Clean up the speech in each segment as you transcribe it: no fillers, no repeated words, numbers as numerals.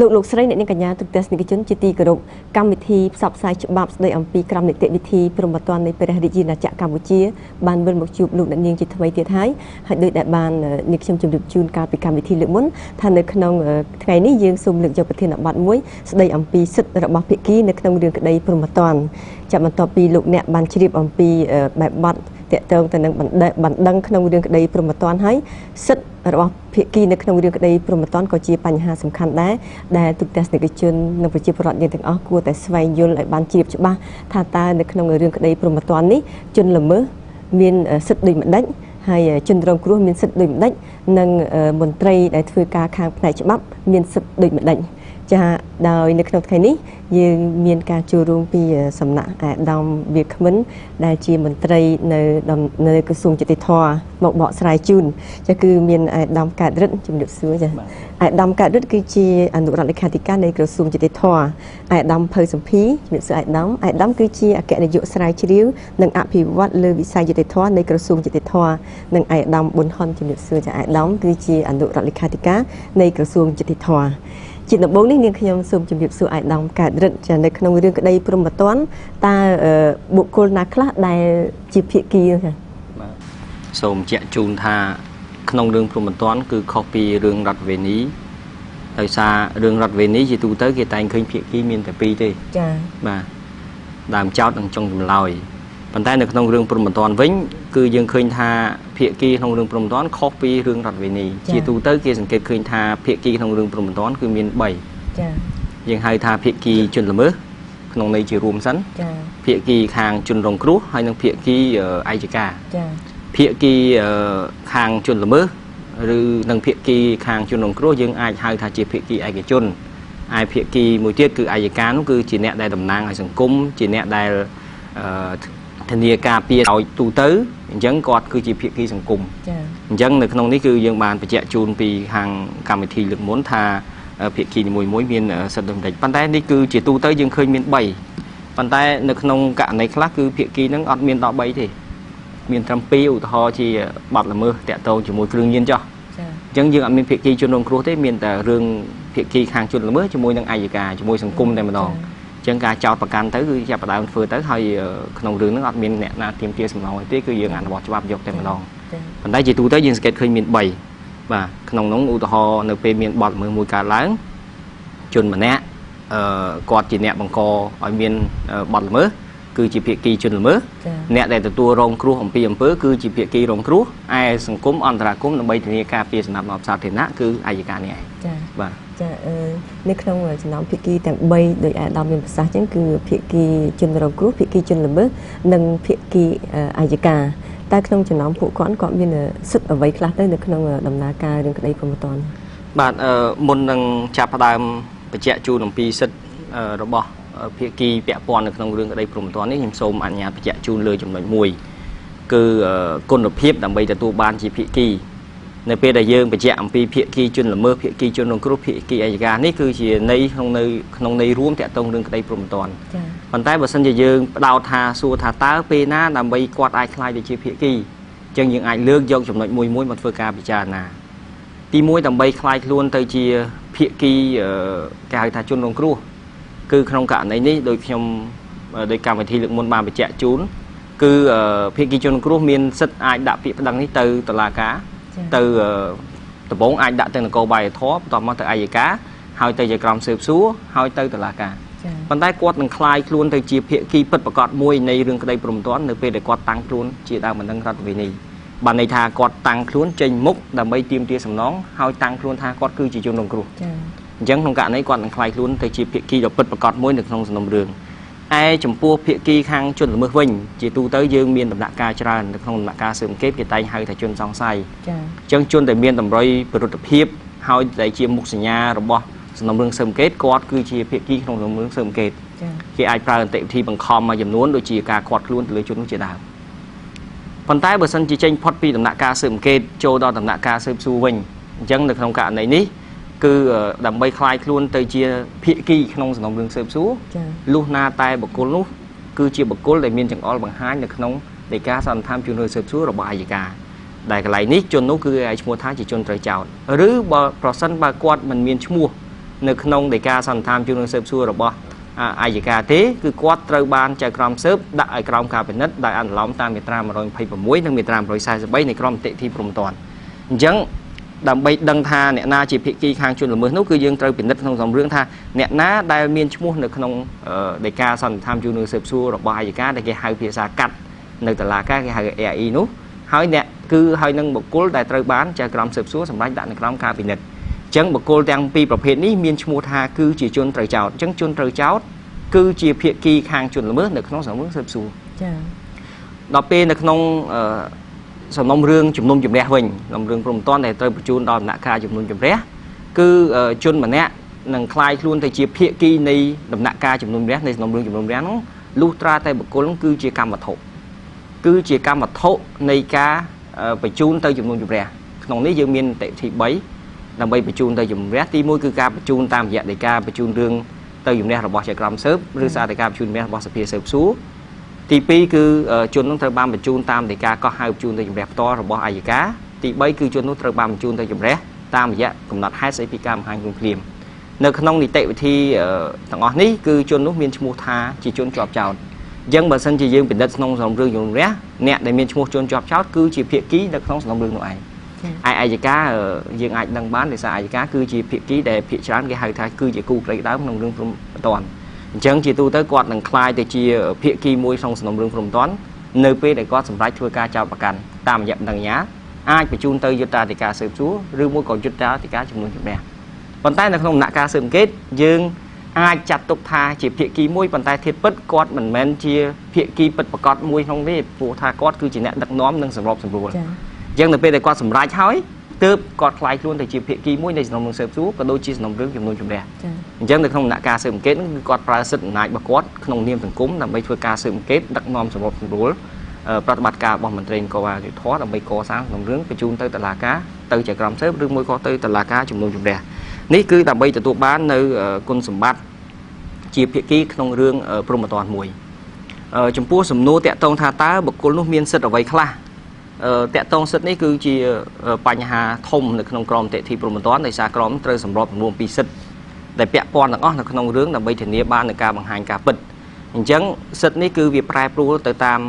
លោកស្រីអ្នកនាងកញ្ញាទូទាំងទស្សនិកជនជាទីគោរពកម្មវិធីផ្សព្វផ្សាយច្បាប់ស្តីអំពីក្រមនីតិវិធីព្រហ្មទណ្ឌនៃព្រះរាជាណាចក្រកម្ពុជាបានវិលមកជួបលោកអ្នកនាងជាថ្មីទៀតហើយហើយដោយដែលបាននាងខ្ញុំជម្រាបជូនកាលពីកម្មវិធីលើកមុនថានៅក្នុងថ្ងៃនេះយើងសូមលើកយកប្រធានបទមួយស្តីអំពីសិទ្ធិរបស់ភាគីនៅក្នុងរឿងក្តីព្រហ្មទណ្ឌចាប់បន្ទាប់ពីលោកអ្នកបានជ្រាបអំពីបែបបទតកតងទៅនឹងបណ្ដឹងក្នុងរឿងក្តីព្រហ្មទណ្ឌហើយសិទ្ធិរបស់ភាគីនៅក្នុងរឿងក្តីព្រហ្មទណ្ឌក៏ជាបញ្ហាសំខាន់ដែរដែលទូទាំងទស្សនិកជននិងប្រជាពលរដ្ឋយើងទាំងអស់គួរតែស្វែងយល់ឲ្យបានជ្រាបច្បាស់ថាតើនៅក្នុងរឿងក្តីព្រហ្មទណ្ឌនេះជនល្មើសមានសិទ្ធិដូចម្ដេចហើយជនរងគ្រោះមានសិទ្ធិដូចម្ដេចនិងមន្ត្រីដែលធ្វើការខាងផ្នែកច្បាប់មានសិទ្ធិដូចម្ដេចចាដោយនៅក្នុងថ្ងៃនេះយើងមានការចូលរួមពីសំណាក់អាដាមវាគ្មិនដែលជាមន្ត្រីនៅក្រសួងយុតិធម៌មកបកស្រាយជូនចាគឺមានអាដាមកើតរិទ្ធជំរាបសួរចាអាដាមកើតរិទ្ធគឺជាអនុរដ្ឋលេខាធិការនៃក្រសួងយុតិធម៌អាដាមភៅសំភីជំរាបសួរអាដាមអាដាមគឺជាអគ្គនាយកស្រាវជ្រាវនិងអភិវឌ្ឍលើវិស័យយុតិធម៌នៃក្រសួងយុតិធម៌និងអាដាមប៊ុនហុនជំរាបសួរចាអាដាមគឺជាអនុរដ្ឋលេខាធិការនៃក្រសួងយុតិធម៌ជាដំបូងនេះនាងខ្ញុំសូមជម្រាបសួរអាយដាមកើតរិទ្ធចានៅក្នុងរឿងក្តីព្រហ្មទណ្ឌតើបុគ្គលណាខ្លះដែលជាភាគីចាបាទសូមជាក់ជូនថាក្នុងរឿងព្រហ្មទណ្ឌគឺខុសពីរឿងរដ្ឋវេនីដោយសាររឿងរដ្ឋវេនីជាទូទៅគេតែងឃើញភាគីមានតែពីរទេចាបាទដើមចោតនិងចុងចម្លើយប៉ុន្តែនៅក្នុងរឿងព្រហ្មទណ្ឌវិញគឺយើងឃើញថាភាគីក្នុងរឿងព្រហ្មទណ្ឌខុសពីរឿងរដ្ឋវេនីជាទូទៅគេសង្កេតឃើញថាភាគីក្នុងរឿងព្រហ្មទណ្ឌគឺមាន3ចាយើងហៅថាភាគីជនល្មើសក្នុងន័យជារួមសិនចាភាគីខាងជនរងគ្រោះហើយនិងភាគីឯកការចាភាគីខាងជនល្មើសឬនិងភាគីខាងជនរងគ្រោះយើងអាចហៅថាជាភាគីឯកជនឯភាគីមួយទៀតគឺឯកការនោះគឺជាអ្នកដែលតំណាងឲ្យសង្គមជាអ្នកដែលធានាការពារឲ្យទូទៅអញ្ចឹងគាត់គឺជាភាគីសង្គមចា៎អញ្ចឹងនៅក្នុងនេះគឺយើងបានបញ្ជាក់ជូនពីខាងកម្មវិធីលើកមុនថាភាគីនីមួយៗមានសិទ្ធិដូចម្ដេចប៉ុន្តែនេះគឺជាទូទៅយើងឃើញមាន3ប៉ុន្តែនៅក្នុងករណីខ្លះគឺភាគីហ្នឹងអត់មានដល់3ទេមានត្រឹម2ឧទាហរណ៍ជាបទល្មើសតាក់ទងជាមួយគ្រឿងញៀនចុះចា៎អញ្ចឹងយើងអត់មានភាគីជនរងគ្រោះទេមានតែរឿងភាគីខាងជនល្មើសជាមួយនឹងអយ្យការជាមួយសង្គមតែម្ដងចឹងការចោតប្រកាន់ទៅគឺចាប់ផ្ដើមធ្វើទៅហើយក្នុងរឿងហ្នឹងអត់មានអ្នកណាទាមទារសំណងទេគឺយើងអនុវត្តច្បាប់យកតែម្ដងប៉ុន្តែជាទូទៅយើងសង្កេតឃើញមាន3បាទក្នុងនោះឧទាហរណ៍នៅពេលមានបទល្មើសមួយកើតឡើងជនម្នាក់គាត់ជាអ្នកបង្កឲ្យមានបទល្មើសគឺជាភាគីជនល្មើសអ្នកដែលទទួលរងគ្រោះអំពីអំពើគឺជាភាគីរងគ្រោះឯសង្គមអន្តរាគមន៍ដើម្បីធានាការពារសំណាក់ដល់សាធារណៈគឺអយ្យការនេះឯងចាបាទចានៅក្នុងចំណោមភាគីទាំង3ដោយអាដាមមានប្រសាសន៍ចឹងគឺភាគីជនរងគ្រោះភាគីជនល្មើសនិងភាគីអយ្យការតែក្នុងចំណោមពួកគាត់គាត់មានសិទ្ធិអ្វីខ្លះទៅនៅក្នុងដំណើរការរឿងក្តីព្រហ្មទណ្ឌបាទមុននឹងចាប់ផ្ដើមបញ្ជាក់ជូនអំពីសិទ្ធិរបស់ភាគីពាក់ព័ន្ធនៅក្នុងរឿងក្តីព្រហ្មទណ្ឌនេះខ្ញុំសូមអនុញ្ញាតបញ្ជាក់ជូនលើចំណុចមួយគឺគុណភាពដើម្បីទទួលបានជាភាគីនៅពេលដែលយើងបញ្ជាក់អំពីភាគីជនល្មើសភាគីជនរងគ្រោះភាគីអយ្យការនេះគឺជាន័យក្នុងន័យរួមតាក់ទងរឿងក្តីព្រហ្មទណ្ឌប៉ុន្តែបើសិនជាយើងផ្ដោតថាសួរថាតើពេលណាដើម្បីគាត់អាចក្លាយទៅជាភាគីអញ្ចឹងយើងអាចលើកយកចំណុចមួយមួយមកធ្វើការពិចារណាទីមួយដើម្បីក្លាយខ្លួនទៅជាភាគីគេហៅថាជនរងគ្រោះគឺក្នុងករណីនេះដោយខ្ញុំដោយកម្មវិធីលើកមុនបានបញ្ជាក់ជូនគឺភាគីជនរងគ្រោះមានសិទ្ធិអាចដាក់ពាក្យប្តឹងនេះទៅតុលាការទៅដំបូងអាចដាក់ទៅនគរបាលធម៌បន្ទាប់មកទៅអយ្យការហើយទៅជាក្រុមស៊ើបសួរហើយទៅតុលាការប៉ុន្តែគាត់នឹងក្លាយខ្លួនទៅជាភាគីពិតប្រាកដមួយនៃរឿងក្តីព្រហ្មទណ្ឌនៅពេលដែលគាត់តាំងខ្លួនជាដើមបណ្ដឹងរដ្ឋវិន័យបានន័យថាគាត់តាំងខ្លួនចេញមុខដើម្បីទាមទារសំណងហើយតាំងខ្លួនថាគាត់គឺជាជនរងគ្រោះអញ្ចឹងក្នុងករណីគាត់នឹងក្លាយខ្លួនទៅជាភាគីដ៏ពិតប្រាកដមួយនៅក្នុងសំណុំរឿងឯចំពោះភាគីខាងជនល្មើសវិញជាទូទៅយើងមានដំណាក់កាលច្រើននៅក្នុងដំណាក់កាលស៊ើបអង្កេតគេតែងហៅថាជនសង្ស័យចា៎អញ្ចឹងជនដែលមានតម្រុយពិរុទ្ធភាពហើយដែលជាមុខសញ្ញារបស់សំណុំរឿងស៊ើបអង្កេតគាត់គឺជាភាគីក្នុងសំណុំរឿងស៊ើបអង្កេតគេអាចប្រើនីតិវិធីបង្ខំមួយចំនួនដូចជាការឃាត់ខ្លួនទៅលើជននោះជាដើមប៉ុន្តែបើសិនជាចេញផុតពីដំណាក់កាលស៊ើបអង្កេតចូលដល់ដំណាក់កាលស៊ើបសួរវិញអញ្ចឹងនៅក្នុងករណីនេះគឺដើម្បីក្លាយខ្លួនទៅជាភាគីក្នុងសំណុំរឿងស៊ើបសួរលុះណាតែបុគ្គលនោះគឺជាបុគ្គលដែលមានចង្អុលបង្ហាញនៅក្នុងដីកាសន្និដ្ឋានជូនរឿងស៊ើបសួររបស់អយ្យការ ដែលកន្លែងនេះជននោះគឺឲ្យឈ្មោះថាជាជនត្រូវចោទឬបើប្រសិនបើគាត់មិនមានឈ្មោះ នៅក្នុងដីកាសន្និដ្ឋានជូននឹងស៊ើបសួររបស់អយ្យការទេគឺគាត់ត្រូវបានចៅក្រមស៊ើបដាក់ឲ្យក្រោមការពិនិត្យដោយអនុលោមតាមមាត្រា126និងមាត្រា143នៃក្រមនីតិវិធីព្រហ្មទណ្ឌអញ្ចឹងដើម្បីដឹងថាអ្នកណាជាភាគីខាងជនល្មើសនោះគឺយើងត្រូវពិនិត្យក្នុងសំរឿងថាអ្នកណាដែលមានឈ្មោះនៅក្នុងដីកាសន្និដ្ឋានជូននឹងស៊ើបសួររបស់អយ្យការដែលគេហៅភាសាកាត់នៅតុលាការគេហៅ AIE នោះហើយអ្នកគឺហើយនឹងបុគ្គលដែលត្រូវបានចៅក្រមស៊ើបសួរសម្រេចដាក់នៅក្រោមការពិនិត្យអញ្ចឹងបុគ្គលទាំងពីរប្រភេទនេះមានឈ្មោះថាគឺជាជនត្រូវចោទអញ្ចឹងជនត្រូវចោទគឺជាភាគីខាងជនល្មើសនៅក្នុងសំណុំរឿងស៊ើបសួរចា៎ដល់ពេលនៅក្នុងសំណុំរឿងជំនុំជម្រះវិញសំណុំរឿងព្រហ្មទណ្ឌដែលត្រូវបញ្ជូនដល់ដំណាក់កាលជំនុំជម្រះគឺជនម្នាក់នឹងក្លាយខ្លួនទៅជាភាគីនៃដំណាក់កាលជំនុំជម្រះនៃសំណុំរឿងជំនុំជម្រះនោះលុះត្រាតែបុគ្គលគឺជាកម្មវត្ថុគឺជាកម្មវត្ថុនៃការបញ្ជូនទៅជំនុំជម្រះក្នុងនេះយើងមាននីតិវិធី3ដើម្បីបញ្ជូនទៅជំនុំជម្រះទី1គឺការបញ្ជូនតាមរយៈដីកាបញ្ជូនរឿងទៅជំនះរបស់ចៅក្រមស៊ើបឬសារដីកាបញ្ជូនជំនះរបស់សភាស៊ើបសួរទី2គឺជននោះត្រូវបានបញ្ជូនតាមដីកាកោះហៅបញ្ជូនទៅជំរះផ្ទាល់របស់អយ្យការទី3គឺជននោះត្រូវបានបញ្ជូនទៅជំរះតាមរយៈកំណត់ហេតុស្ដីពីការបង្ហាញខ្លួនភ្លាមនៅក្នុងនីតិវិធីទាំងអស់នេះគឺជននោះមានឈ្មោះថាជាជនជាប់ចោទអញ្ចឹងបើសិនជាយើងពិនិត្យក្នុងសំណុំរឿងជំនុំជម្រះអ្នកដែលមានឈ្មោះជនជាប់ចោទគឺជាភាគីនៅក្នុងសំណុំរឿងនោះឯងឯអយ្យការយើងអាចដឹងបានដោយសារអយ្យការគឺជាភាគីដែលភាគច្រើនគេហៅថាគឺជាគូក្រីដើមក្នុងរឿងព្រហ្មទណ្ឌអញ្ចឹងជាទូទៅគាត់នឹងក្លាយទៅជាភាគីមួយក្នុងសំណុំរឿងព្រហ្មទណ្ឌនៅពេលដែលគាត់សម្រេចធ្វើការចោទប្រកាន់តាមរយៈបណ្ដឹងអាជ្ញាអាចបញ្ជូនទៅយុត្តាធិការស៊ើបសួរឬមួយក៏យុត្តាធិការជំនុំជម្រះប៉ុន្តែនៅក្នុងដំណាក់កាលស៊ើបអង្កេតយើងអាចចាត់ទុកថាជាភាគីមួយប៉ុន្តែធាតុពិតគាត់មិនមែនជាភាគីពិតប្រាកដមួយក្នុងនេះព្រោះថាគាត់គឺជាអ្នកដឹកនាំនិងសម្របសម្រួលអញ្ចឹងនៅពេលដែលគាត់សម្រេចហើយទើបគាត់ក្លាយខ្លួនទៅជាភាគីមួយនៃសំណុំរឿងស៊ើបសួរក៏ដូចជាសំណុំរឿងជំនុំជម្រះអញ្ចឹងនៅក្នុងដំណាក់កាលស៊ើបអង្កេតគឺគាត់ប្រើសិទ្ធិអំណាចរបស់គាត់ក្នុងនាមសង្គមដើម្បីធ្វើការស៊ើបអង្កេតដឹកនាំសម្របសម្រួលប្រតិបត្តិការរបស់មន្ត្រីនគរបាលយុត្តិធម៌ដើម្បីកសាងសំណុំរឿងបញ្ជូនទៅតុលាការទៅចៅក្រមស៊ើបឬមួយក៏ទៅតុលាការជំនុំជម្រះនេះគឺដើម្បីទទួលបាននៅគុណសម្បត្តិជាភាគីក្នុងរឿងព្រហ្មទណ្ឌមួយចំពោះសំណួរតាក់ទងថាតើបុគ្គលនោះមានសិទ្ធិអ្វីខ្លះតាក់ទងសិទ្ធិនេះគឺជាបញ្ហាធំនៅក្នុងក្រមនីតិវិធីព្រហ្មទណ្ឌដោយសារក្រមត្រូវសម្របសម្រួលពីសិទ្ធិដែលពាក់ព័ន្ធទាំងអស់នៅក្នុងរឿងដើម្បីធានាបាននូវការបង្ហាញការពិតអញ្ចឹងសិទ្ធិនេះគឺវាប្រែប្រួលទៅតាម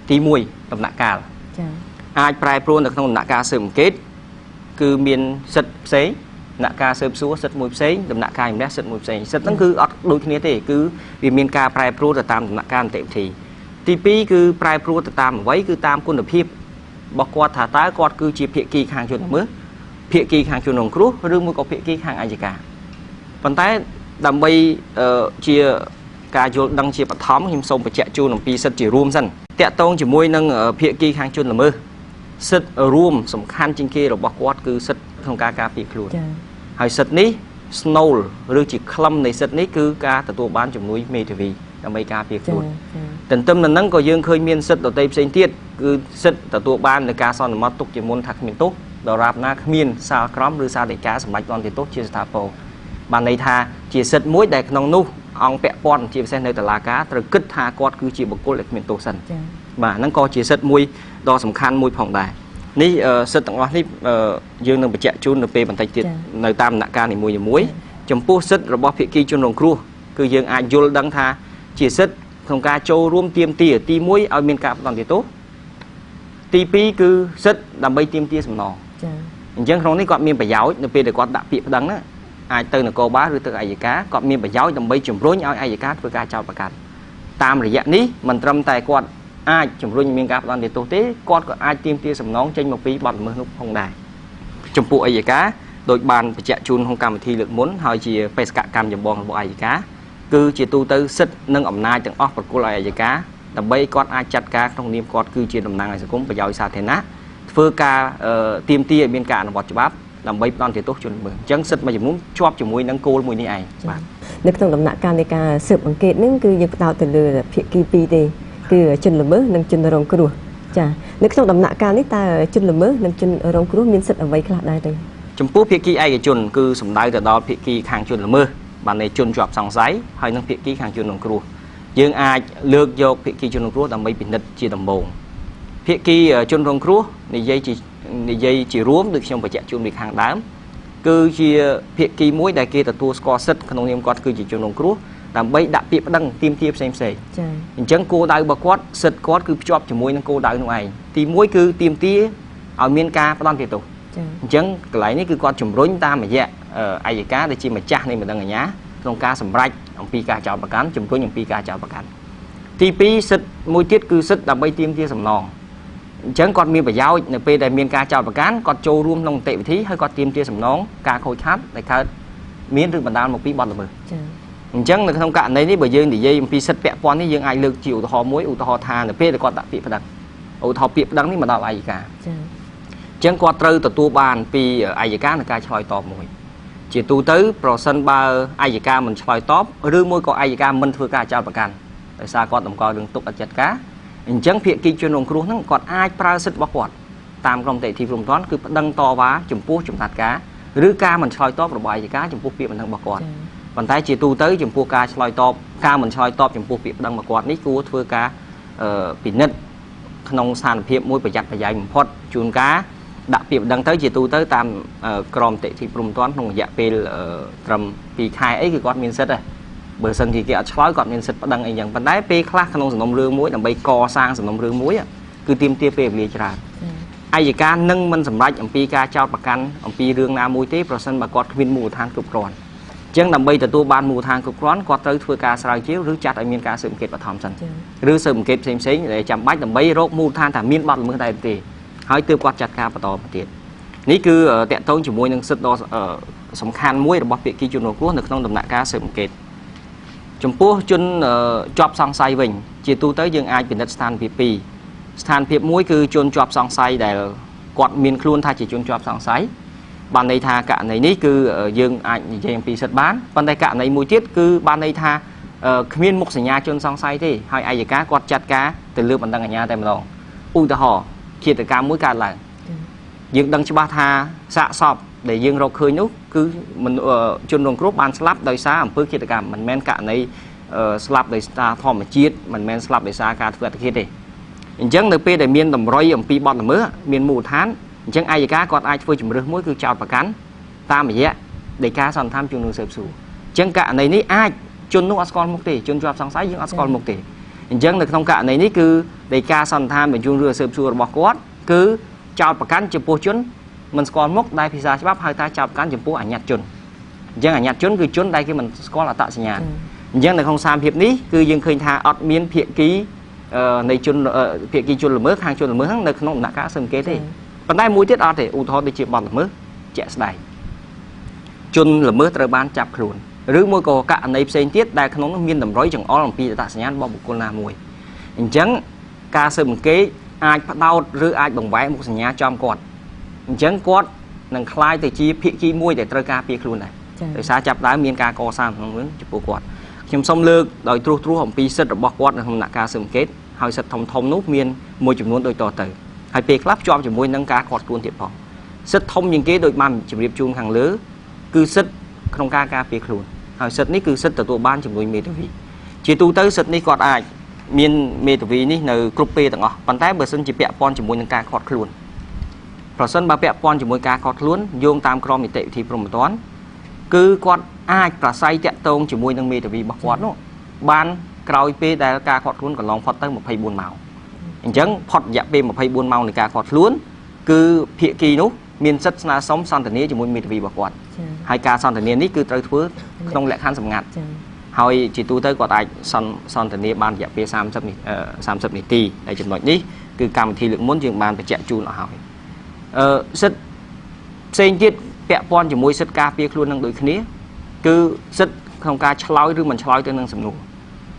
ទី1ដំណាក់កាលចា៎អាចប្រែប្រួលនៅក្នុងដំណាក់កាលស៊ើបអង្កេតគឺមានសិទ្ធិផ្សេងដំណាក់កាលស៊ើបសួរសិទ្ធិមួយផ្សេងដំណាក់កាលជំរះសិទ្ធិមួយផ្សេងសិទ្ធិហ្នឹងគឺអត់ដូចគ្នាទេគឺវាមានការប្រែប្រួលទៅតាមដំណាក់កាលនីតិវិធីទី2គឺប្រែប្រួលទៅតាមអ្វីគឺតាមគុណភាពរបស់គាត់ថាតើគាត់គឺជាភាគីខាងជនល្មើសភាគីខាងជនរងគ្រោះឬមួយក៏ភាគីខាងអយ្យការប៉ុន្តែដើម្បីជាការយល់ដឹងជាបឋមខ្ញុំសូមបញ្ជាក់ជូនអំពីសិទ្ធិជារួមសិនតាក់ទងជាមួយនឹងភាគីខាងជនល្មើសសិទ្ធិរួមសំខាន់ជាងគេរបស់គាត់គឺសិទ្ធិក្នុងការការពារខ្លួនហើយសិទ្ធិនេះស្នូលឬជាខ្លឹមនៃសិទ្ធិនេះគឺការទទួលបានជំនួយមេធាវីដើម្បីការពារខ្លួនទន្ទឹមនឹងហ្នឹងក៏យើងឃើញមានសិទ្ធិដទៃផ្សេងទៀតគឺសិទ្ធិទទួលបាននៃការសន្មតទុកជាមុនថាគ្មានទោសដរាបណាគ្មានសាលក្រមឬសាលដីកាសម្រេចផ្ដន្ទាទោសជាស្ថាពរបានន័យថាជាសិទ្ធិមួយដែលក្នុងនោះអង្គពាក់ព័ន្ធជាពិសេសនៅតុលាការត្រូវគិតថាគាត់គឺជាបុគ្គលដែលគ្មានទោសសិនបាទហ្នឹងក៏ជាសិទ្ធិមួយដ៏សំខាន់មួយផងដែរនេះសិទ្ធិទាំងអស់នេះយើងនឹងបញ្ជាក់ជូននៅពេលបន្តិចទៀតនៅតាមដំណាក់កាលនីមួយៗចំពោះសិទ្ធិរបស់ភាគីជនរងគ្រោះគឺយើងអាចយល់ដឹងថាជាសិទ្ធិក្នុងការចូលរួមទាមទារទី1ឲ្យមានការផ្ដន្ទាទោសទី2គឺសិទ្ធិដើម្បីទាមទារសំណងចា៎អញ្ចឹងក្នុងនេះគាត់មានប្រយោជន៍នៅពេលដែលគាត់ដាក់ពាក្យប្តឹងណាអាចទៅនគរបាលឬទៅអយ្យការគាត់មានប្រយោជន៍ដើម្បីជំរុញឲ្យអយ្យការធ្វើការចោទប្រកាន់តាមរយៈនេះមិនត្រឹមតែគាត់អាចជំរុញមានការផ្ដន្ទាទោសទេគាត់ក៏អាចទាមទារសំណងចេញមកពីបទល្មើសនោះផងដែរចំពោះអយ្យការដោយបានបញ្ជាក់ជូនក្នុងកម្មវិធីលើកមុនហើយជាបេសកកម្មចម្បងរបស់អយ្យការគឺជាទូទៅសិទ្ធិនិងអំណាចទាំងអស់ប្រគល់ឲ្យអយ្យការដើម្បីគាត់អាចចាត់ការក្នុងនាមគាត់គឺជាតំណាងឲ្យសង្គមប្រយោជន៍សាធារណៈធ្វើការទាមទារឲ្យមានការអនុវត្តច្បាប់ដើម្បីផ្ដន្ទាទោសជនល្មើសអញ្ចឹងសិទ្ធិមួយចំនួនជាប់ជាមួយនឹងគោលមួយនេះឯងបាទនៅក្នុងដំណាក់កាលនៃការស៊ើបអង្កេតហ្នឹងគឺយើងផ្ដោតទៅលើភាគីពីរទេគឺជនល្មើសនិងជនរងគ្រោះចានៅក្នុងដំណាក់កាលនេះតើជនល្មើសនិងជនរងគ្រោះមានសិទ្ធិអ្វីខ្លះដែរទេចំពោះភាគីឯកជនគឺសំដៅទៅដល់ភាគីខាងជនល្មើសបានន័យជនជាប់សង្ស័យហើយនិងភាគីខាងជនរងគ្រោះយើងអាចលើកយកភាគីជនរងគ្រោះដើម្បីពិនិត្យជាដំបូងភាគីជនរងគ្រោះនិយាយជារួមដូចខ្ញុំបញ្ជាក់ជូនពីខាងដើម គឺជាភាគីមួយដែលគេទទួលស្គាល់សិទ្ធិក្នុងនាមគាត់គឺជាជនរងគ្រោះដើម្បីដាក់ពាក្យប្តឹងទាមទារផ្សេងៗចា៎អញ្ចឹងគោលដៅរបស់គាត់សិទ្ធិគាត់គឺភ្ជាប់ជាមួយនឹងគោលដៅនោះឯងទី1គឺទាមទារឲ្យមានការផ្ដន្ទាទោសចា៎អញ្ចឹងកន្លែងនេះគឺគាត់ជំរុញតាមរយៈអយ្យការដែលជាម្ចាស់នៃបណ្ដឹងអាជ្ញាក្នុងការសម្រេចអំពីការចោទប្រកាន់ជំរុញអំពីការចោទប្រកាន់ទី2សិទ្ធិមួយទៀតគឺសិទ្ធិដើម្បីទាមទារសំណងអញ្ចឹងគាត់មានប្រយោជន៍នៅពេលដែលមានការចោទប្រកាន់គាត់ចូលរួមក្នុងនីតិវិធីហើយគាត់ទាមទារសំណងការខូចខាតដែលកើតមានឬបណ្ដាលមកពីបទល្មើសចា៎អញ្ចឹងនៅក្នុងករណីនេះបើយើងនិយាយអំពីសិទ្ធិពាក់ព័ន្ធនេះយើងអាចលើកជាឧទាហរណ៍មួយឧទាហរណ៍ថានៅពេលដែលគាត់ដាក់ពាក្យប្តឹងឧទាហរណ៍ពាក្យប្តឹងនេះមកដល់អយ្យការចា៎អញ្ចឹងគាត់ត្រូវទទួលបានពីអយ្យការในការឆ្លើយតបមួយជាទូទៅប្រសិនបើអយ្យការមិនឆ្លើយតបឬមួយក៏អយ្យការមិនធ្វើការចោទប្រកាន់ដោយសារគាត់តម្កល់រឿងទុកអត់ចាត់ការអញ្ចឹងភាគីជនរងគ្រោះហ្នឹងគាត់អាចប្រើសិទ្ធិរបស់គាត់តាមក្រមនីតិវិធីព្រហ្មទណ្ឌគឺប្តឹងតវ៉ាចំពោះចំណាត់ការឬការមិនឆ្លើយតបរបស់អយ្យការចំពោះពាក្យបណ្ដឹងរបស់គាត់ប៉ុន្តែជាទូទៅចំពោះការឆ្លើយតបការមិនឆ្លើយតបចំពោះពាក្យប្តឹងរបស់គាត់នេះគួរធ្វើការពិនិត្យក្នុងស្ថានភាពមួយប្រយ័ត្នប្រយែងបំផុតជួនកាលដាក់ពាក្យបណ្ដឹងទៅជាទូទៅតាមក្រមនីតិវិធីព្រហ្មទណ្ឌក្នុងរយៈពេលត្រឹម2ខែអីគឺគាត់មានសិទ្ធិដែរបើសិនជាគេអត់ឆ្លើយគាត់មានសិទ្ធិប្តឹងអីចឹងប៉ុន្តែពេលខ្លះក្នុងសំណុំរឿងមួយដើម្បីកសាងសំណុំរឿងមួយគឺទាមទារពេលវេលាច្រើនអយ្យការនឹងមិនសម្រេចអំពីការចោទប្រកាន់អំពីរឿងណាមួយទេប្រសិនបើគាត់គ្មានមូលដ្ឋានគ្រប់គ្រាន់អញ្ចឹងដើម្បីទទួលបានមូលដ្ឋានគ្រប់គ្រាន់គាត់ត្រូវធ្វើការស្រាវជ្រាវឬចាត់ឲ្យមានការស៊ើបអង្កេតបឋមសិនឬស៊ើបអង្កេតផ្សេងៗដែលចាំបាច់ដើម្បីរកមូលដ្ឋានថាមានបទល្មើសដែរទេហើយទើបគាត់ចាត់ការបន្តទៅទៀតនេះគឺតកតងជាមួយនឹងសិទ្ធិដ៏សំខាន់មួយរបស់ភាគីជនរងគ្រោះនៅក្នុងដំណាក់កាលស៊ើបអង្កេតចំពោះជនជាប់សង្ស័យវិញជាទូទៅយើងអាចពិនិត្យស្ថានភាពពីរស្ថានភាពមួយគឺជនជាប់សង្ស័យដែលគាត់មានខ្លួនថាជាជនជាប់សង្ស័យបានន័យថាករណីនេះគឺយើងអាចនិយាយអំពីសិទ្ធិបានប៉ុន្តែករណីមួយទៀតគឺបានន័យថាគ្មានមុខសញ្ញាជនសង្ស័យទេហើយអយ្យការគាត់ចាត់ការទៅលើបណ្ដឹងអាជ្ញាតែម្ដងឧទាហរណ៍ឃាតកម្មមួយកើតឡើងយើងដឹងច្បាស់ថាសាកសពដែលយើងរកឃើញនោះគឺជនរងគ្រោះបានស្លាប់ដោយសារអំពើឃាតកម្មមិនមែនករណីស្លាប់ដោយសារធម្មជាតិមិនមែនស្លាប់ដោយសារការធ្វើអត្តឃាតទេអញ្ចឹងនៅពេលដែលមានតម្រុយអំពីបទល្មើសមានមូលដ្ឋានអញ្ចឹងអយ្យការគាត់អាចធ្វើជំរើសមួយគឺចោទប្រកាន់តាមរយៈដីកាសន្និដ្ឋានជំនួសស៊ើបសួរអញ្ចឹងករណីនេះអាចជននោះអត់ស្គាល់មុខទេជនជាប់សង្ស័យយើងអត់ស្គាល់មុខទេអញ្ចឹងនៅក្នុងករណីនេះគឺដីកាសន្និដ្ឋានបញ្ជូនរឿងស៊ើបសួររបស់គាត់គឺចោទប្រកាន់ចំពោះជនមិនស្គាល់មុខដែលភាសាច្បាប់ហៅថាចោទប្រកាន់ចំពោះអញ្ញាតជនអញ្ចឹងអញ្ញាតជនគឺជនដែលគេមិនស្គាល់អត្តសញ្ញាណអញ្ចឹងនៅក្នុងស្ថានភាពនេះគឺយើងឃើញថាអត់មានភាគីនៃជនភាគីជនល្មើសខាងជនល្មើសហ្នឹងនៅក្នុងដំណាក់កាលស៊ើបអង្កេតទេប៉ុន្តែមួយទៀតអត់ទេឧទាហរណ៍ដូចជាបទល្មើសជាក់ស្ដែងជនល្មើសត្រូវបានចាប់ខ្លួនឬមួយក៏ករណីផ្សេងទៀតដែលក្នុងនោះមានតម្រុយចង្អុលអំពីអត្តសញ្ញាណរបស់បុគ្គលណាមួយអញ្ចឹងការស៊ើបអង្កេតអាចផ្ដោតឬអាចបង្វែរមុខសញ្ញាចំគាត់អញ្ចឹងគាត់នឹងក្លាយទៅជាភាគីមួយដែលត្រូវការពារខ្លួនដែរដោយសារចាប់ដើមមានការកសាងក្នុងរឿងចំពោះគាត់ខ្ញុំសូមលើកដោយត្រួសត្រាសអំពីសិទ្ធិរបស់គាត់នៅក្នុងដំណាក់កាលស៊ើបអង្កេតហើយសិទ្ធិធំធំនោះមានមួយចំនួនដូចតទៅហើយពេលខ្លះភ្ជាប់ជាមួយនឹងការខាត់ខ្លួនទៀតផងសិទ្ធិធំជាងគេដូចបានជម្រាបជូនខាងលើគឺសិទ្ធិក្នុងការការពារខ្លួនហើយសិទ្ធិនេះគឺសិទ្ធិទទួលបានជំនួយមេធាវីជាទូទៅសិទ្ធិនេះគាត់អាចមានមេធាវីនេះនៅគ្រប់ពេលទាំងអស់ប៉ុន្តែបើសិនជាពាក់ព័ន្ធជាមួយនឹងការខាត់ខ្លួនប្រសិនបើពាក់ព័ន្ធជាមួយការខាត់ខ្លួនយោងតាមក្រមនីតិវិធីព្រហ្មទណ្ឌគឺគាត់អាចប្រស័យតាក់ទងជាមួយនឹងមេធាវីរបស់គាត់នោះបានក្រោយពេលដែលការខាត់ខ្លួនកន្លងផុតទៅ24ម៉ោងអញ្ចឹងផុតរយៈពេល24ម៉ោងនៃការខាត់ខ្លួនគឺភាគីនោះមានសិទ្ធិស្នើសុំសន្ទនាជាមួយមេធាវីរបស់គាត់ហើយការសន្ទនានេះគឺត្រូវធ្វើក្នុងលក្ខខណ្ឌសម្ងាត់ហើយជាទូទៅគាត់អាចសន្ទនាបានរយៈពេល30នាទីហើយចំណុចនេះគឺកម្មវិធីលើកមុនយើងបានបញ្ជាក់ជូនអស់ហើយសិទ្ធិផ្សេងទៀតពាក់ព័ន្ធជាមួយសិទ្ធិការពារខ្លួននឹងដូចគ្នាគឺសិទ្ធិក្នុងការឆ្លើយឬមិនឆ្លើយទៅនឹងសំណួរ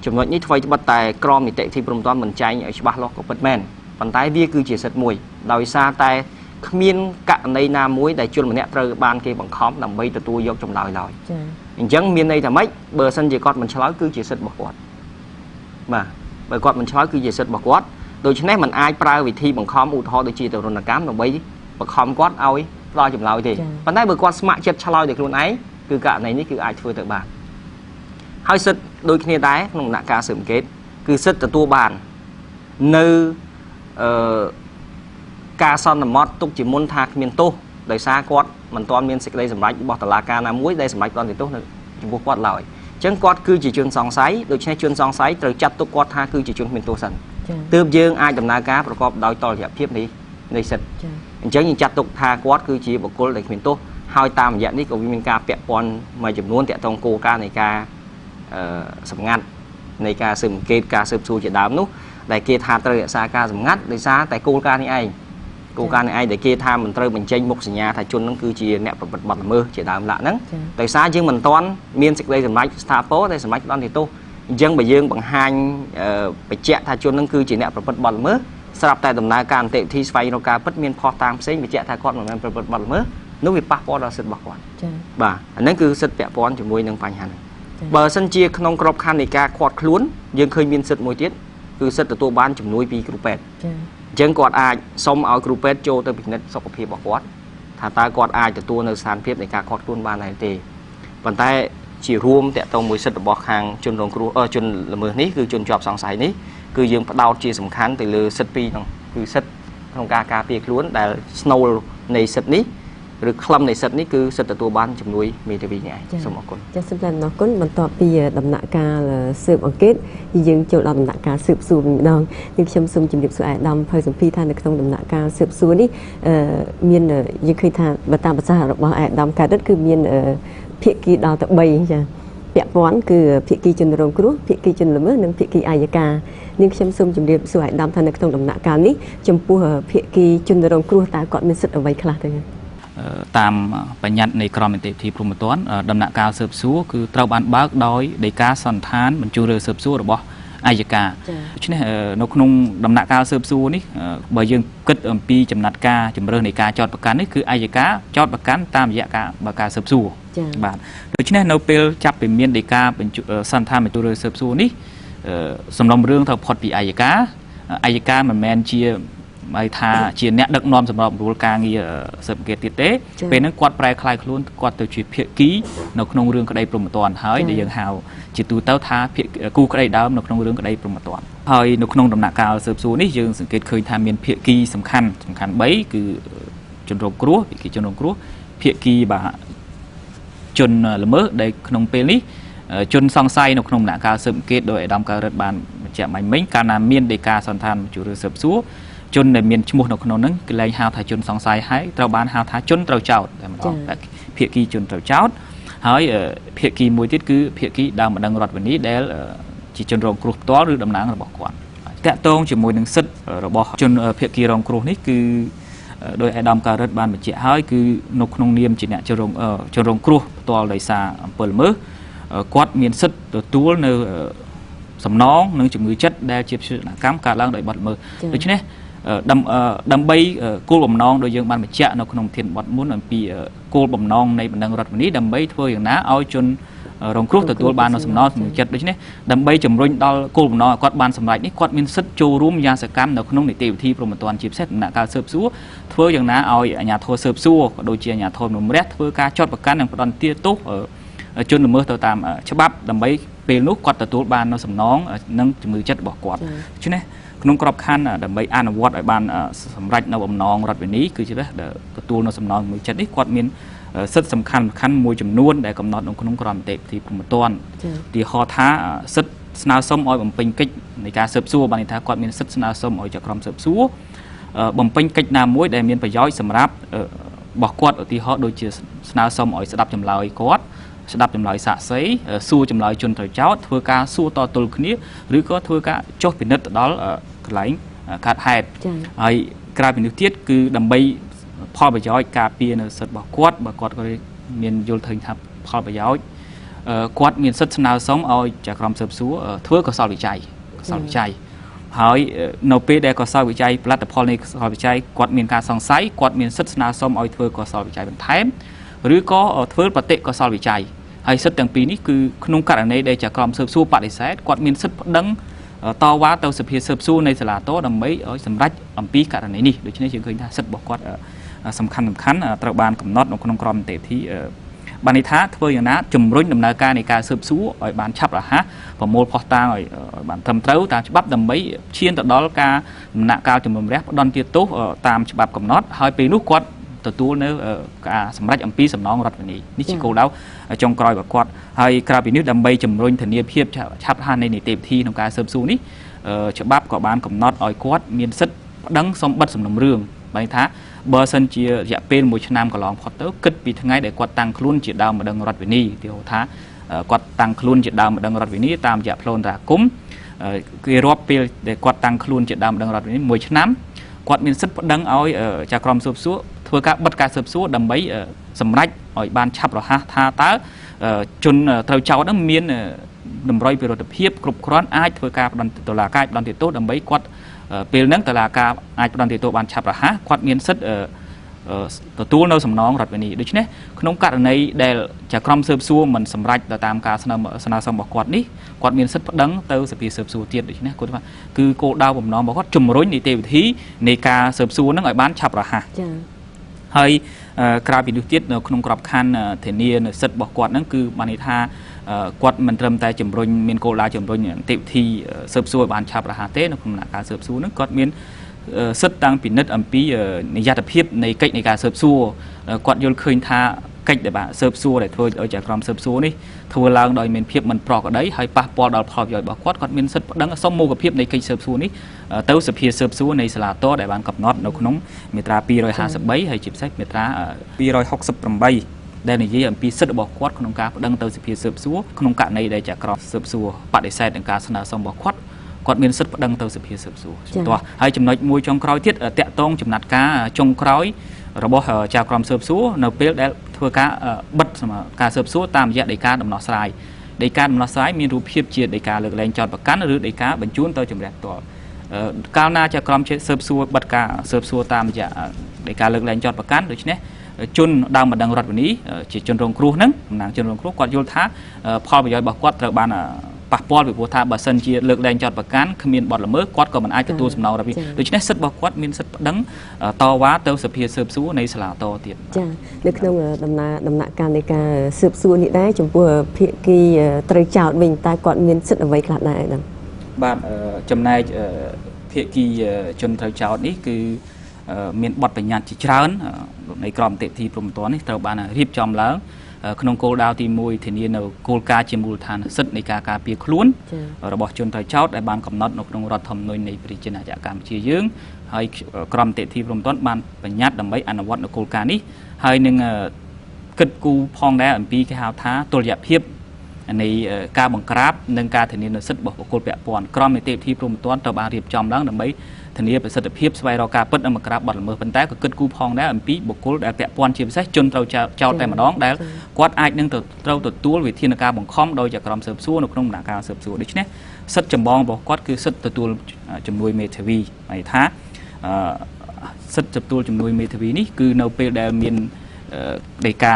ចំណុចនេះថ្វីត្បិតតែក្រមនីតិវិធីព្រហ្មទណ្ឌមិនចែងឲ្យច្បាស់លាស់ក៏ពិតមែនប៉ុន្តែវាគឺជាសិទ្ធិមួយដោយសារតែគ្មានករណីណាមួយដែលជនម្នាក់ត្រូវបានគេបង្ខំដើម្បីទទួលយកចម្លើយឡើយអញ្ចឹងមានន័យថាម៉េចបើសិនជាគាត់មិនឆ្លើយគឺជាសិទ្ធិរបស់គាត់បាទបើគាត់មិនឆ្លើយគឺជាសិទ្ធិរបស់គាត់ដូច្នេះមិនអាចប្រើវិធីបង្ខំឧទាហរណ៍ដូចជាទរណកម្មដើម្បីបង្ខំគាត់ឲ្យផ្ដល់ចម្លើយទេប៉ុន្តែបើគាត់ស្ម័គ្រចិត្តឆ្លើយដោយខ្លួនឯងគឺករណីនេះគឺអាចធ្វើទៅបានហើយសិទ្ធិដូចគ្នាដែរក្នុងដំណាក់កាលស៊ើបអង្កេតគឺសិទ្ធិទទួលបាននៅការសន្មត់ទុកជាមុនថាគ្មានទោស ដោយសារគាត់មិនទាន់មានសេចក្តីសម្រេចរបស់តុលាការណាមួយដែលសម្រេចផ្ដន្ទាទោសនៅចំពោះគាត់ឡើយអញ្ចឹងគាត់គឺជាជនសង្ស័យដូច្នេះជនសង្ស័យត្រូវចាត់ទុកគាត់ថាគឺជាជនគ្មានទោសសិនទើបយើងអាចដំណើរការប្រកបដោយតុល្យភាពនៃសិទ្ធិអញ្ចឹងយើងចាត់ទុកថាគាត់គឺជាបុគ្គលដែលគ្មានទោសហើយតាមរយៈនេះក៏វាមានការពាក់ព័ន្ធមួយចំនួនទាក់ទងគោលការណ៍នៃការសម្ងាត់នៃការស៊ើបអង្កេតការស៊ើបសួរជាដើមនោះដែលគេថាត្រូវរក្សាការសម្ងាត់ដោយសារតែគោលការណ៍នេះឯងគោលការណ៍នេះឯងដែលគេថាមិនត្រូវបញ្ចេញមុខសញ្ញាថាជននឹងគឺជាអ្នកប្រព្រឹត្តបទល្មើសជាដើមឡាក់ហ្នឹងដោយសារយើងមិនទាន់មានសេចក្តីសម្រេចស្ថាពរដែលសម្រេចផ្ដន្ទាទោសអញ្ចឹងបើយើងបង្ហាញបញ្ជាក់ថាជននឹងគឺជាអ្នកប្រព្រឹត្តបទល្មើសស្រាប់តែដំណើរការនីតិវិធីស្វែងរកការពិតមានភស្តុតាងផ្សេងបញ្ជាក់ថាគាត់មិនមែនប្រព្រឹត្តបទល្មើសនោះវាប៉ះពាល់ដល់សិទ្ធិរបស់គាត់បាទអាហ្នឹងគឺសិទ្ធិពាក់ព័ន្ធជាមួយនឹងបញ្ហាហ្នឹងបើសិនជាក្នុងក្របខ័ណ្ឌនៃការឃាត់ខ្លួនយើងឃើញមានសិទ្ធិមួយទៀតគឺសិទ្ធិទទួលបានជំនួយពីគ្រូពេទ្យអញ្ចឹងគាត់អាចសុំឲ្យគ្រូពេទ្យចូលទៅពិនិត្យសុខភាពរបស់គាត់ថាតើគាត់អាចទទួលនៅស្ថានភាពនៃការឃាត់ខ្លួនបានដែរទេប៉ុន្តែជារួមតាក់ទងមួយសិទ្ធិរបស់ខាងជនរងគ្រោះជនល្មើសនេះគឺជនជាប់សង្ស័យនេះគឺយើងផ្ដោតជាសំខាន់ទៅលើសិទ្ធិពីរហ្នឹងគឺសិទ្ធិក្នុងការការពារខ្លួនដែលស្នូលនៃសិទ្ធិនេះឬខ្លឹមនៃសិទ្ធិនេះគឺសិទ្ធិទទួលបានជំនួយមេធាវីនេះឯងសូមអរគុណចាសសូមថ្លែងអំណរគុណបន្ទាប់ពីដំណាក់កាលស៊ើបអង្កេតយើងចូលដល់ដំណាក់កាលស៊ើបសួរវិញម្ដងនេះខ្ញុំសូមជម្រាបសួរអាយដាមភៅសំភីថានៅក្នុងដំណាក់កាលស៊ើបសួរនេះមានយើងឃើញថាបើតាមប្រសាសន៍របស់អាយដាមកើតគឺមានភាគីដល់ទៅ3ចាពាក់ព័ន្ធគឺភាគីជនរងគ្រោះភាគីជនល្មើសនិងភាគីអយ្យការនាងខ្ញុំសូមជម្រាបសួរអាយដាមថានៅក្នុងដំណាក់កាលនេះចំពោះភាគីជនរងគ្រោះតើគាត់មានសិទ្ធិអ្វីខ្លះទៅតាមបញ្ញត្តិនៃក្រមនីតិវិធីព្រហ្មទណ្ឌដំណាក់កាលស៊ើបសួរគឺត្រូវបានបើកដោយដីកាសន្និដ្ឋានបញ្ជូនរឿងស៊ើបសួររបស់អយ្យការដូច្នេះនៅក្នុងដំណាក់កាលស៊ើបសួរនេះបើយើងគិតអំពីចំណាត់ការជំរើសនៃការចោទប្រកាន់នេះគឺអយ្យការចោទប្រកាន់តាមរយៈការបើការស៊ើបសួរបាទដូច្នេះនៅពេលចាប់ពីមានដីកាសន្និដ្ឋានបញ្ជូនរឿងស៊ើបសួរនេះសំណុំរឿងត្រូវផុតពីអយ្យការអយ្យការមិនមែនជាហើយថាជាអ្នកដឹកនាំសម្របសម្រួលការងារស៊ើបអង្កេតទៀតទេពេលហ្នឹងគាត់ប្រែក្លាយខ្លួនគាត់ទៅជាភាគីនៅក្នុងរឿងក្តីព្រហ្មទណ្ឌហើយដែលយើងហៅជាទូទៅថាភាគគូក្តីដើមនៅក្នុងរឿងក្តីព្រហ្មទណ្ឌហើយនៅក្នុងដំណាក់កាលស៊ើបសួរនេះយើងសង្កេតឃើញថាមានភាគីសំខាន់3គឺជនរងគ្រោះភាគីជនរងគ្រោះភាគីបាទជនល្មើសដែលក្នុងពេលនេះជនសង្ស័យនៅក្នុងដំណាក់កាលស៊ើបអង្កេតដោយអាដាមកើតរិទ្ធបានបញ្ជាក់មិញកាលណាមានដីកាសន្និដ្ឋានបញ្ជូនរឿងស៊ើបសួរជនដែលមានឈ្មោះនៅក្នុងហ្នឹងគឺលែងហៅថាជនសង្ស័យហើយត្រូវបានហៅថាជនត្រូវចោទតែម្ដងតែភាគីជនត្រូវចោទហើយភាគីមួយទៀតគឺភាគីដើមបណ្ដឹងរដ្ឋវិនីដែលជាជនរងគ្រោះផ្ទាល់ឬតំណាងរបស់គាត់តាក់ទងជាមួយនឹងសិទ្ធិរបស់ជនភាគីរងគ្រោះនេះគឺដោយអាដាមការរិទ្ធបានបញ្ជាក់ហើយគឺនៅក្នុងនាមជាអ្នកជនរងគ្រោះផ្ទាល់ដោយសារអំពើល្មើសគាត់មានសិទ្ធិទទួលនៅសំណងនិងជំងឺចិត្តដែលជាព្យសនកម្មកើតឡើងដោយបទល្មើសដូច្នេះដើម្បីគោលបំណងដោយយើងបានបញ្ជាក់នៅក្នុងធានបទមុនអំពីគោលបំណងនៃបណ្ដឹងរដ្ឋវិនីដើម្បីធ្វើយ៉ាងណាឲ្យជនរងគ្រោះទទួលបាននូវសំណងជំងឺចិត្តដូច្នេះដើម្បីជំរុញដល់គោលបំណងឲ្យគាត់បានសម្រេចនេះគាត់មានសិទ្ធិចូលរួមយ៉ាងសកម្មនៅក្នុងនីតិវិធីព្រហ្មទណ្ឌជាពិសេសដំណាក់កាលស៊ើបសួរធ្វើយ៉ាងណាឲ្យអាជ្ញាធរស៊ើបសួរក៏ដូចជាអាជ្ញាធរជំនុំរះធ្វើការចោទប្រកាន់និងផ្ដន្ទាទោសជនល្មើសទៅតាមច្បាប់ដើម្បីពេលនោះគាត់ទទួលបាននូវសំណងនិងជំងឺចិត្តរបស់គាត់ដូច្នេះក្នុងក្របខ័ណ្ឌដើម្បីអនុវត្តឲ្យបានសម្រេចនៅបំណងរដ្ឋវិនីគឺជាទទួលនៅសំណងមួយចិត្តនេះគាត់មានសិទ្ធិសំខាន់មួយចំនួនដែលកំណត់នៅក្នុងក្រមនីតិវិធីព្រហ្មទណ្ឌឧទាហរណ៍ថាសិទ្ធិស្នើសុំឲ្យបំពេញកិច្ចនៃការស៊ើបសួរបានន័យថាគាត់មានសិទ្ធិស្នើសុំឲ្យចៅក្រមស៊ើបសួរបំពេញកិច្ចណាមួយដែលមានប្រយោជន៍សម្រាប់របស់គាត់ឧទាហរណ៍ដូចជាស្នើសុំឲ្យស្ដាប់ចម្លើយគាត់ស្ដាប់ចម្លើយសាក្សីសួរចម្លើយជនត្រូវចោទធ្វើការសួរតទល់គ្នាឬក៏ធ្វើការចុះពិនិត្យទៅដល់កន្លែងកើតហេតុហើយក្រៅពីនេះទៀតគឺដើម្បីផលប្រយោជន៍ការពារនៅសិទ្ធិរបស់គាត់បើគាត់ក៏មានយល់ឃើញថាផលប្រយោជន៍គាត់មានសិទ្ធិស្នើសុំឲ្យចៅក្រមស៊ើបសួរធ្វើកុសលវិច័យហើយនៅពេលដែលកុសលវិច័យផលិតផលនៃកុសលវិច័យគាត់មានការសង្ស័យគាត់មានសិទ្ធិស្នើសុំឲ្យធ្វើកុសលវិច័យបន្ថែមឬក៏ធ្វើប្រតិកុសលវិច័យហើយសិទ្ធិទាំងពីរនេះគឺក្នុងករណីដែលចៅក្រមស៊ើបសួរបដិសេធគាត់មានសិទ្ធិប្តឹងតវ៉ាទៅសភាស៊ើបសួរនៃសាលាតដើម្បីឲ្យសម្រេចអំពីករណីនេះដូច្នេះយើងឃើញថាសិទ្ធិរបស់គាត់សំខាន់ត្រូវបានកំណត់នៅក្នុងក្រមនីតិវិធី បានន័យថាធ្វើយ៉ាងណាជំរុញដំណើរការនៃការស៊ើបសួរឲ្យបានឆាប់រហ័សប្រមូលភស្តុតាងឲ្យបានត្រឹមត្រូវតាមច្បាប់ដើម្បីឈានទៅដល់ការដំណាក់កាលជំនុំរះផ្ដន្ទាទោសតាមច្បាប់កំណត់ហើយពេលនោះគាត់ ទទួលនៅការសម្រេចអំពីសំណងរដ្ឋវិនីនេះជាគោលដៅចុងក្រោយរបស់គាត់ហើយក្រៅពីនេះដើម្បីជំរុញធានាភាពឆាប់រហ័សនៃនីតិវិធីក្នុងការស៊ើបសួរនេះច្បាប់ក៏បានកំណត់ឲ្យគាត់មានសិទ្ធិប្តឹងសុំបិទសំណុំរឿងបានថាបើសិនជារយៈពេល1ឆ្នាំកន្លងផុតទៅគិតពីថ្ងៃដែលគាត់តាំងខ្លួនជាដើមម្ដងរដ្ឋវិនីទីហៅថាគាត់តាំងខ្លួនជាដើមម្ដងរដ្ឋវិនីតាមរយៈផ្លូវអន្តរាគមន៍គេរាប់ពេលដែលគាត់តាំងខ្លួនជាដើមម្ដងរដ្ឋវិនី1ឆ្នាំគាត់មានសិទ្ធិប្តឹងឲ្យចៅក្រមស៊ើបសួរធ្វើការបិទការស៊ើបសួរដើម្បីសម្រេចឲ្យបានឆាប់រហ័សថាតើជនត្រូវចោទនឹងមានតម្រុយពិរុទ្ធភាពគ្រប់គ្រាន់អាចធ្វើការផ្ដន្ទាតុលាការផ្ដន្ទាទោសដើម្បីគាត់ពេលហ្នឹងតុលាការអាចផ្ដន្ទាទោសបានឆាប់រហ័សគាត់មានសិទ្ធិទទួលនៅសំណងរដ្ឋវិនីដូច្នេះក្នុងករណីដែលចៅក្រមស៊ើបសួរមិនសម្រេចទៅតាមការស្នើសុំរបស់គាត់នេះគាត់មានសិទ្ធិប្តឹងទៅសភាស៊ើបសួរទៀតដូច្នេះគាត់ថាគឺគោលដៅបំណងរបស់គាត់ជំរុញនីតិវិធីនៃការស៊ើបសួរនឹងឲ្យបានឆាប់រហ័សចា៎ហើយក្រៅពីនោះទៀតនៅក្នុងក្របខ័ណ្ឌធានានៅសិទ្ធិរបស់គាត់ហ្នឹងគឺបានន័យថាគាត់មិនត្រឹមតែជំរុញមានគោលដៅជំរុញនីតិវិធីស៊ើបសួរឲ្យបានឆាប់រហ័សទេនៅក្នុងដំណាក់កាលស៊ើបសួរហ្នឹងគាត់មានសិទ្ធិតាំងពិនិត្យអំពីនិយត្តភាពនៃកិច្ចនៃការស៊ើបសួរគាត់យល់ឃើញថាកិច្ចដែលបាទស៊ើបសួរដែលធ្វើឲ្យចៅក្រមស៊ើបសួរនេះធ្វើឡើងដោយមានភាពមិនប្រក្រតីហើយប៉ះពាល់ដល់ផលប្រយោជន៍របស់គាត់គាត់មានសិទ្ធិប្តឹងសុំមោឃភាពនៃកិច្ចស៊ើបសួរនេះទៅសភាស៊ើបសួរនៃសាលាតដែលបានកំណត់នៅក្នុងមាត្រា253ហើយជាពិសេសមាត្រា268ដែលនិយាយអំពីសិទ្ធិរបស់គាត់ក្នុងការប្តឹងទៅសភាស៊ើបសួរក្នុងករណីដែលចៅក្រមស៊ើបសួរបដិសេធនឹងការស្នើសុំរបស់គាត់គាត់មានសិទ្ធិប្តឹងទៅសភាស៊ើបសួរជំទាស់ហើយចំណុចមួយចុងក្រោយទៀតតាក់ទងចំណាត់ការចុងក្រោយរបស់ចៅក្រមស៊ើបសួរនៅពេលដែលធ្វើការបិទការស៊ើបសួរតាមរយៈដីកាដំណោះស្រាយដីកាដំណោះស្រាយមានរូបភាពជាដីកាលើកលែងចោទប្រកាន់ឬដីកាបញ្ជូនទៅជម្រះផ្ទាល់កាលណាចៅក្រមស៊ើបសួរបិទការស៊ើបសួរតាមរយៈដីកាលើកលែងចោទប្រកាន់ដូច្នេះជនដើមបណ្ដឹងរដ្ឋវិនីជាជនរងគ្រោះហ្នឹងតំណាងជនរងគ្រោះគាត់យល់ថាផលប្រយោជន៍របស់គាត់ត្រូវបានប៉ះពាល់ពីព្រោះថាបើសិនជាលើកលែងចោទប្រកាន់គ្មានបទល្មើសគាត់ក៏មិនអាចទទួលសំណងរដ្ឋវិនីដូច្នេះសិទ្ធិរបស់គាត់មានសិទ្ធិប្តឹងតវ៉ាទៅសភាស៊ើបសួរនៃសាលាតទៀតចា៎នៅក្នុងដំណាក់កាលនៃការស៊ើបសួរនេះដែរចំពោះភាគីត្រូវចោទវិញតើគាត់មានសិទ្ធិអ្វីខ្លះដែរបាទចំណែកភាគីជនត្រូវចោទនេះគឺមានបទបញ្ញត្តិជាច្រើននៃក្រមនីតិវិធីព្រហ្មទណ្ឌនេះត្រូវបានរៀបចំឡើងក្នុងគោលដៅទី1ធានានៅគោលការណ៍ជាមូលដ្ឋានសិទ្ធិនៃការការពារខ្លួនរបស់ជនត្រូវចោទដែលបានកំណត់នៅក្នុងរដ្ឋធម្មនុញ្ញនៃប្រជាណាចក្រកម្ពុជាយើងហើយក្រមនីតិវិធីព្រហ្មទណ្ឌបានបញ្ញត្តិដើម្បីអនុវត្តនៅគោលការណ៍នេះហើយនឹងគិតគូរផងដែរអំពីគេហៅថាតុល្យភាពនៃការបង្ក្រាបនិងការធានានូវសិទ្ធិរបស់បុគ្គលពាក់ព័ន្ធក្រមនីតិវិធីព្រហ្មទណ្ឌត្រូវបានរៀបចំឡើងដើម្បីធានាប្រសិទ្ធភាពស្វែងរកការពិតនិងបង្ក្រាបបទល្មើសប៉ុន្តែក៏គិតគូរផងដែរអំពីបុគ្គលដែលពាក់ព័ន្ធជាពិសេសជនត្រូវចោទតែម្ដងដែលគាត់អាចនឹងត្រូវទទួលវិធានការបង្ខំដោយចៅក្រមស៊ើបសួរនៅក្នុងដំណាក់កាលស៊ើបសួរដូច្នេះសិទ្ធិចម្បងរបស់គាត់គឺសិទ្ធិទទួលជំនួយមេធាវីន័យថាសិទ្ធិទទួលជំនួយមេធាវីនេះគឺនៅពេលដែលមានដីកា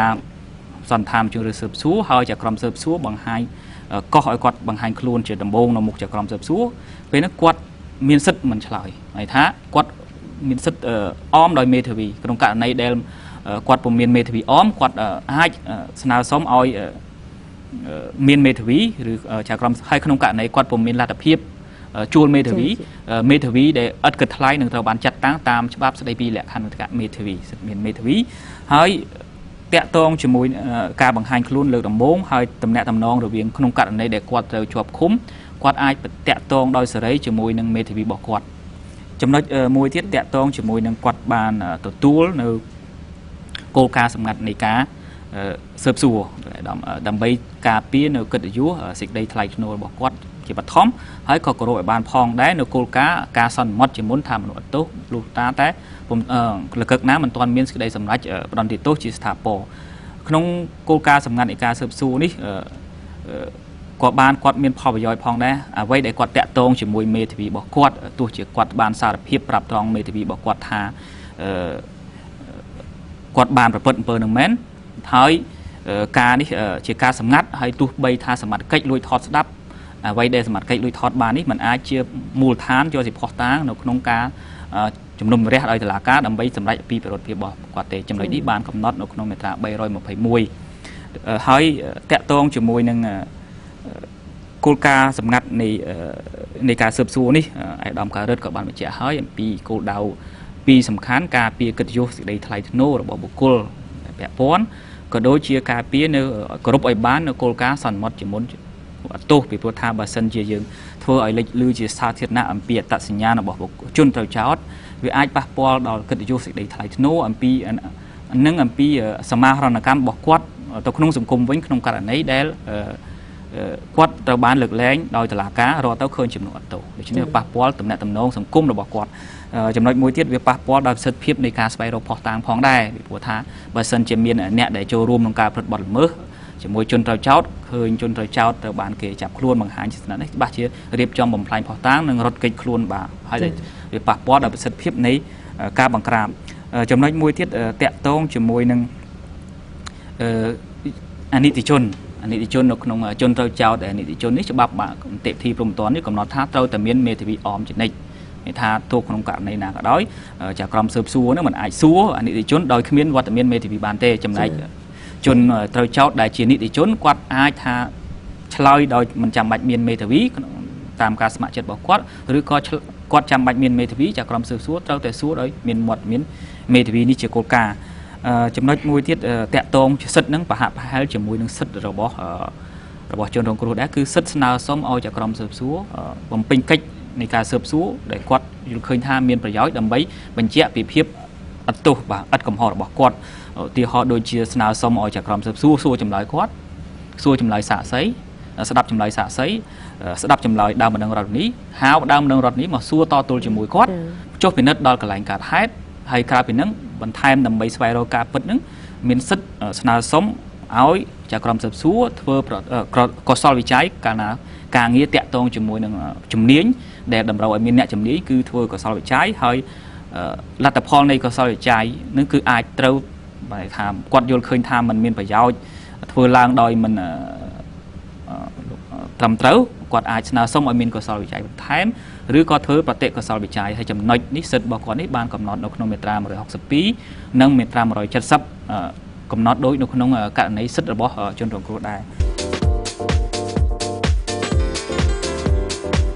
សន្និដ្ឋានជំរឿស៊ើបសួរហើយចៅក្រមស៊ើបសួរបង្ហាញកោះឲ្យគាត់បង្ហាញខ្លួនជាដំបូងនៅមុខចៅក្រមស៊ើបសួរពេលនោះគាត់មានសិទ្ធិមិនឆ្លើយន័យថាគាត់មានសិទ្ធិអមដោយមេធាវីក្នុងករណីដែលគាត់ពុំមានមេធាវីអមគាត់អាចស្នើសុំឲ្យមានមេធាវីឬចៅក្រមហើយក្នុងករណីគាត់ពុំមានលទ្ធភាពជួលមេធាវីមេធាវីដែលឥតគិតថ្លៃនឹងត្រូវបានចាត់តាំងតាមច្បាប់ស្តីពីលក្ខន្តិកៈមេធាវីសិទ្ធិមានមេធាវីហើយតាក់ទងជាមួយការបង្ហាញខ្លួនលើកដំបូងហើយតំណាក់តំណងរវាងក្នុងករណីដែលគាត់ត្រូវជាប់ឃុំគាត់អាចតាក់ទងដោយសេរីជាមួយនឹងមេធាវីរបស់គាត់ចំណុចមួយទៀតតាក់ទងជាមួយនឹងគាត់បានទទួលនៅគោលការណ៍សម្ងាត់នៃការស៊ើបសួរដើម្បីការពារនៅកិត្តិយសសេចក្តីថ្លៃថ្នូររបស់គាត់ជាបឋមហើយក៏គោរពឲ្យបានផងដែរនៅគោលការណ៍ការសន្មត់ជាមុនថាមនុស្សអត់ទោសលុះតាតែលកឹកណាមិនទាន់មានសេចក្តីសម្រេចផ្ដន្ទាទោសជាស្ថាពរក្នុងគោលការណ៍សម្ងាត់នៃការស៊ើបសួរនេះក៏បានគាត់មានផលប្រយោជន៍ផងដែរអ្វីដែលគាត់តាក់ទងជាមួយមេធាវីរបស់គាត់ទោះជាគាត់បានសារភាពប្រាប់ត្រង់មេធាវីរបស់គាត់ថាគាត់បានប្រព្រឹត្តអំពើនឹងមែនហើយការនេះជាការសម្ងាត់ហើយទោះបីថាសមត្ថកិច្ចលួចថតស្ដាប់អ្វីដែលសមត្ថកិច្ចលួចថតបាននេះมันអាចជាមូលដ្ឋានយកជាភស្តុតាងនៅក្នុងការជំនុំជម្រះដោយតុលាការដើម្បីសម្រេចពីពិរុទ្ធភាពរបស់គាត់ទេចំណុចនេះបានកំណត់នៅក្នុងមាត្រា321ហើយតាក់ទងជាមួយនឹងគោលការណ៍សម្ងាត់នៃការស៊ើបសួរនេះឯកឧត្តមការិទ្ធក៏បានបញ្ជាក់ហើយអំពីគោលដៅ ពីរសំខាន់ការពារកិត្តិយសសេចក្តីថ្លៃថ្នូររបស់បុគ្គលដែលពាក់ព័ន្ធក៏ដូចជាការពារនៅគោរពឲ្យបាននៅគោលការណ៍សន្មត់ជាមុនអត់ទោសពីព្រោះថាបើសិនជាយើងធ្វើឲ្យលេចឮជាសាធារណៈអំពីអត្តសញ្ញាណរបស់បុគ្គលជនត្រូវចោទវាអាចប៉ះពាល់ដល់កិត្តិយសសេចក្តីថ្លៃថ្នូរអំពីនិងអំពីសមាហរណកម្មរបស់គាត់ទៅក្នុងសង្គមវិញក្នុងករណីដែលគាត់ត្រូវបានលើកលែងដោយតុលាការរកទៅឃើញចំនួនអត់ទោសដូច្នេះប៉ះពាល់ទំនាក់ទំនងសង្គមរបស់គាត់ចំណុចមួយទៀតវាប៉ះពាល់ដល់ប្រសិទ្ធភាពនៃការស្វែងរកភស្តុតាងផងដែរពីព្រោះថាបើសិនជាមានអ្នកដែលចូលរួមក្នុងការប្រព្រឹត្តបទល្មើសជាមួយជនត្រូវចោទឃើញជនត្រូវចោទត្រូវបានគេចាប់ខ្លួនបង្ហាញជាស្នាក់នេះច្បាស់ជារៀបចំបំផ្លាញភស្តុតាងនិងរត់គេចខ្លួនបាទហើយវាប៉ះពាល់ដល់ប្រសិទ្ធភាពនៃការបង្ក្រាបចំណុចមួយទៀតតាក់ទងជាមួយនឹងអនិច្ចជនអនិច្ចជននៅក្នុងជនត្រូវចោទអនិច្ចជននេះច្បាប់បាទនីតិវិធីព្រហ្មទណ្ឌនេះកំណត់ថាត្រូវតែមានមេធាវីអមជានិច្ចន័យថាទោះក្នុងករណីណាក៏ដោយចៅក្រមស៊ើបសួរនឹងមិនអាចសួរអនិច្ចជនដោយគ្មានវត្តមានមេធាវីបានទេចំណែកជនត្រូវចោទដែលជានិតិជនគាត់អាចថាឆ្លើយដោយមិនចាំបាច់មានមេធាវីតាមការស្ម័គ្រចិត្តរបស់គាត់ឬក៏គាត់ចាំបាច់មានមេធាវីចៅក្រមស៊ើបសួរត្រូវតែសួរដោយមានវត្តមានមេធាវីនេះជាគោលការណ៍ចំណុចមួយទៀតតាក់ទងសិទ្ធិនឹងប្រហាក់ប្រហែលជាមួយនឹងសិទ្ធិរបស់ជនរងគ្រោះដែរគឺសិទ្ធិស្នើសុំឲ្យចៅក្រមស៊ើបសួរបំពេញកិច្ចនៃការស៊ើបសួរដែលគាត់យល់ឃើញថាមានប្រយោជន៍ដើម្បីបញ្ជាក់ពីភាពអត់ទោសបាទឥតកំហុសរបស់គាត់ឧទាហរណ៍ដូចជាស្នើសុំឲ្យចៅក្រមស៊ើបសួរសួរចម្លើយគាត់សួរចម្លើយសាក្សីស្ដាប់ចម្លើយសាក្សីស្ដាប់ចម្លើយដើមបណ្ដឹងរដ្ឋនេះហៅដើមបណ្ដឹងរដ្ឋនេះមកសួរតទល់ជាមួយគាត់ចុះពិនិត្យដល់កន្លែងកើតហេតុហើយក្រៅពីនឹងបន្ថែមដើម្បីស្វែងរកការពិតនឹងមានសិទ្ធិស្នើសុំឲ្យចៅក្រមស៊ើបសួរធ្វើកុសលវិច័យកាលណាការងារតាក់ទងជាមួយនឹងជំនាញដែលតម្រូវឲ្យមានអ្នកជំនាញគឺធ្វើកុសលវិច័យហើយលទ្ធផលនៃកុសលវិច័យនឹងគឺអាចត្រូវបែរថាគាត់យល់ឃើញថាมันមានប្រយោជន៍ធ្វើឡើងដោយមិនត្រឹមត្រូវគាត់អាចស្នើសុំឲ្យមានកុសលវិច័យបន្ថែមឬក៏ធ្វើប្រតិកុសលវិច័យហើយចំណុចនេះសិទ្ធិរបស់គាត់នេះបានកំណត់នៅក្នុងមាត្រា162និងមាត្រា170កំណត់ដូចនៅក្នុងករណីសិទ្ធិរបស់ជនរងគ្រោះដែរ។